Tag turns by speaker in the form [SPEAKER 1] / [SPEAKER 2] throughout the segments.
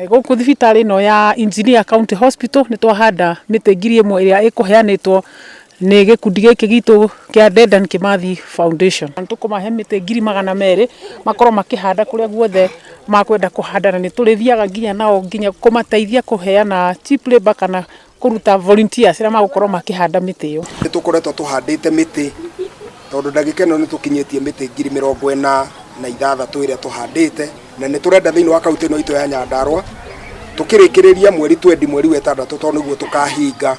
[SPEAKER 1] Gũkũ thibitarĩ ĩno ya Engineer County Hospital nĩ twahanda mĩtĩ 1000 ĩrĩa ĩkũheanĩtwo nĩ gĩkundi gĩkĩ gitũ kĩa Dedan Kimathi Foundation. Nĩ tũkũmahe mĩtĩ 200,000 makorwo makĩhanda kũrĩa guothe makwenda kũhanda, na nĩ tũrĩthiaga nginya nao nginya kũmateithia kũheana cheap labour kana kũruta volunteers arĩa magũkorwo makĩhanda mĩtĩ ĩyo.
[SPEAKER 2] Nĩ tũkoretwo tũhandĩte mĩtĩ, tondũ ndagĩka ĩno nĩ tũkinyĩtie mĩtĩ 46,000 ĩrĩa tũhandĩte, na nĩ tũrenda thĩinĩ wa kaunti ĩno itũ ya Nyandarua tũkĩrĩkĩrĩria mweri 20 mweri wa ĩtandatũ, tondũ nĩguo tũkahinga,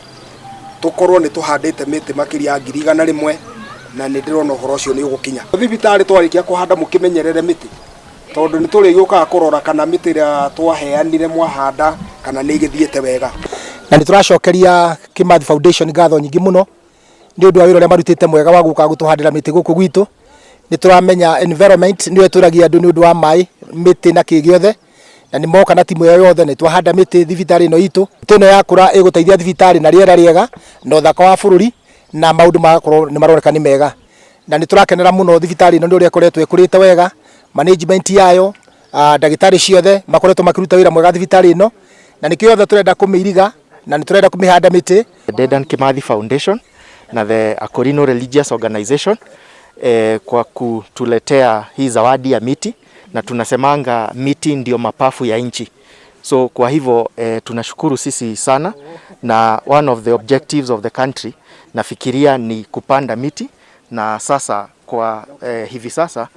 [SPEAKER 2] tũkorwo nĩ tũhandĩte mĩtĩ makĩria ya 100,000, na nĩ ndĩrona ũhoro ũcio nĩ ũgũkinya. Thibitarĩ twarĩkia kũhanda, mũkĩmenyerere mĩtĩ, tondũ nĩ tũrĩgĩũkaga kũrora kana mĩtĩ ĩrĩa twaheanire mwahanda kana nĩ ĩgĩthiĩte wega.
[SPEAKER 3] Na nĩ tũracokeria Kimathi Foundation ngatho nyingĩ mũno nĩ ũndũ wa wĩra ũrĩa marutĩte mwega wa gũka gũtũhandĩra mĩtĩ gũkũ gwitũ. Nĩ tũramenya environment nĩyo ĩtũragia andũ nĩ ũndũ wa maĩ, mĩtĩ na kĩ gĩothe, na nĩ moka na timu ĩyo yothe nĩ twahanda mĩtĩ thibitarĩ ĩno itũ. Mĩtĩ ĩno yakũra ĩgũteithia thibitarĩ na rĩera rĩega na ũthaka wa bũrũri, na maũndũ magakorwo nĩ maroneka nĩ mega. Na nĩ tũrakenera mũno thibitarĩ ĩno nĩ ũrĩa ĩkoretwo ĩkũrĩte wega, management yayo, ndagĩtarĩ ciothe makoretwo makĩruta wĩra mwega thibitarĩ ĩno, na nĩkĩo yothe tũrenda kũmĩiriga na nĩ tũrenda kũmĩhanda mĩtĩ.
[SPEAKER 4] Dedan Kimathi Foundation na the Akorino Religious Organization kwa kutuletea hii zawadi ya miti, na tunasemanga miti ndio mapafu ya nchi. So kwa hivyo tunashukuru sisi sana, na one of the objectives of the country nafikiria ni kupanda miti, na sasa kwa hivi sasa